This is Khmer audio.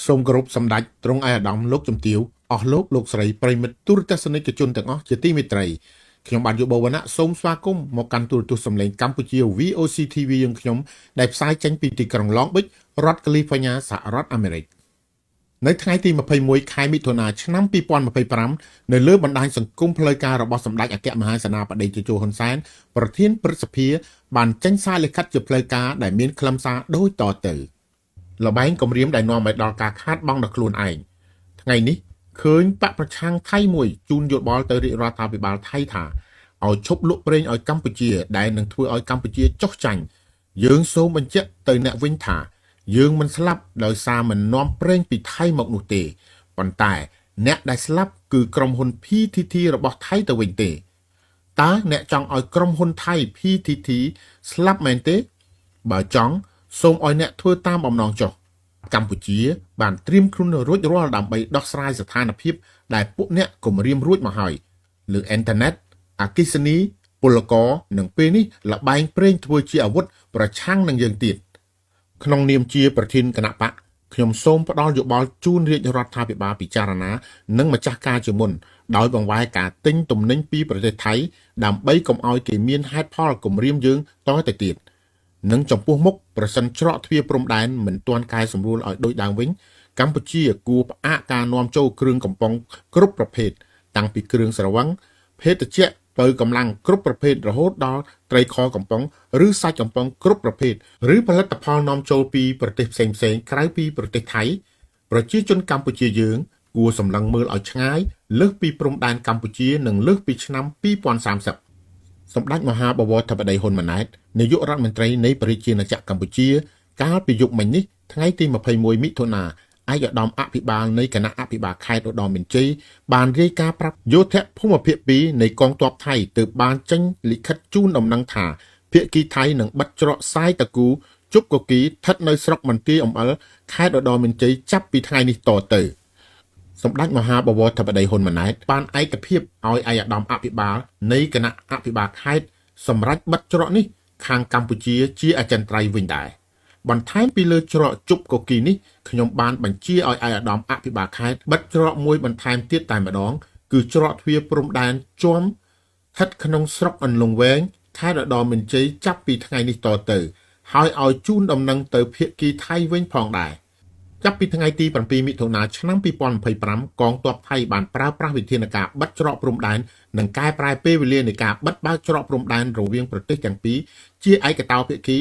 សូមគោរពសម្ដេចទ្រង់ឯកឧត្តមលោកជំទាវអស់លោកលោកស្រីប្រិយមិត្តទូរទស្សនិកជនទាំងអស់ជាទីមេត្រីខ្ញុំបាទយុបវណ្ណៈសូមស្វាគមន៍មកកាន់ទូរទស្សន៍សំឡេងកម្ពុជា VOC TV យើងខ្ញុំដែលផ្សាយចេញពីទីក្រុងឡងប៊ិចរដ្ឋកាលីហ្វ័រញ៉ាសហរដ្ឋអាមេរិកនៅថ្ងៃទី21ខែមិថុនាឆ្នាំ2025នៅលើបណ្ដាញសង្គមផ្លូវការរបស់សម្ដេចអគ្គមហាសេនាបតីជជហ៊ុនសែនប្រធានព្រឹទ្ធសភាបានចេញសារលិខិតជាផ្លូវការដែលមានខ្លឹមសារដូចតទៅលបែងគម្រាមដែលនាំឲ្យដល់ការខាតបង់ដល់ខ្លួនឯងថ្ងៃនេះឃើញបកប្រឆាំងថៃមួយជូនយោបល់ទៅរាជរដ្ឋាភិបាលថៃថាឲ្យឈប់លក់ប្រេងឲ្យកម្ពុជាដែលនឹងធ្វើឲ្យកម្ពុជាចុះចាញ់យើងសូមបញ្ជាក់ទៅអ្នកវិញថាយើងមិនស្លាប់ដោយសារមិននាំប្រេងពីថៃមកនោះទេប៉ុន្តែអ្នកដែលស្លាប់គឺក្រុមហ៊ុន PTT របស់ថៃទៅវិញទេតើអ្នកចង់ឲ្យក្រុមហ៊ុនថៃ PTT ស្លាប់មែនទេបើចង់សូមឲ្យអ្នកធ្វើតាមបំណងចុះកម្ពុជាបានត្រៀមខ្លួនរួចរាល់ដើម្បីដោះស្រាយស្ថានភាពដែលពួកអ្នកគំរាមរួចមកហើយលើអ៊ីនធឺណិតអគ្គិសនីពលករនិងពេលនេះលបែងប្រេងធ្វើជាអាវុធប្រឆាំងនឹងយើងទៀតក្នុងនាមជាប្រធានគណៈបកខ្ញុំសូមផ្ដល់យោបល់ជូនរាជរដ្ឋាភិបាលពិចារណានិងម្ចាស់ការជាមុនដោយបង្វែរការទិញទំនិញពីប្រទេសថៃដើម្បីកុំឲ្យគេមានហេតុផលគំរាមយើងតទៅទៀតនិងចំពោះមុខប្រសិនច្រកទ្វារព្រំដែនមិនទាន់កែសម្រួលឲ្យដូចដើមវិញកម្ពុជាគួរផ្អាកការនាំចូលគ្រឿងកំប៉ុងគ្រប់ប្រភេទតាំងពីគ្រឿងស្រវឹងភេសជ្ជៈបើកម្លាំងគ្រប់ប្រភេទរហូតដល់ត្រីខកំប៉ុងឬសាច់កំប៉ុងគ្រប់ប្រភេទឬផលិតផលនាំចូលពីប្រទេសផ្សេងៗក្រៅពីប្រទេសថៃប្រជាជនកម្ពុជាយើងគួរសម្លឹងមើលឲ្យឆ្ងាយលើសពីព្រំដែនកម្ពុជានិងលើសពីឆ្នាំ2030សម្ដេចមហាបវរធិបតីហ៊ុនម៉ាណែតនាយករដ្ឋមន្ត្រីនៃប្រជាណាចក្រកម្ពុជាកាលពីយប់មិញនេះថ្ងៃទី21មិថុនាឯកឧត្តមអភិបាលនៃគណៈអភិបាលខេត្តឧត្តរមានជ័យបានរាយការណ៍ប្រាប់យោធភូមិភាគ2នៃកងទ័ពថៃទើបបានចេញលិខិតជូនដំណឹងថាភាគីថៃនឹងបិទច្រកសាយតាគូជប់កគីស្ថិតនៅស្រុកមន្ទីរអំអិលខេត្តឧត្តរមានជ័យចាប់ពីថ្ងៃនេះតទៅសម្ដេចមហាបវរធិបតីហ៊ុនម៉ាណែតបានឯកភាពឲ្យឯកឧត្តមអភិបាលនៃគណៈអភិបាលខេត្តសម្រាប់បិទច្រកនេះខាងកម្ពុជាជាអចិន្ត្រៃយ៍វិញដែរបន្ថែមពីលើច្រកជប់កគីនេះខ្ញុំបានបញ្ជាឲ្យឯកឧត្តមអភិបាលខេត្តបិទច្រកមួយបន្ថែមទៀតតែម្ដងគឺច្រកទ្វារព្រំដែនជាំស្ថិតក្នុងស្រុកអន្លង់វែងខេត្តឧត្តរមានជ័យចាប់ពីថ្ងៃនេះតទៅហើយឲ្យជូនដំណឹងទៅភាគីថៃវិញផងដែរចាប់ពីថ្ងៃទី7មិថុនាឆ្នាំ2025កងទ័ពថៃបានប្រើប្រាស់វិធានការបិទច្រកព្រំដែននិងកែប្រែពេលវេលានៃការបិទបើកច្រកព្រំដែនរវាងប្រទេសទាំងពីរជាឯកតោភាគី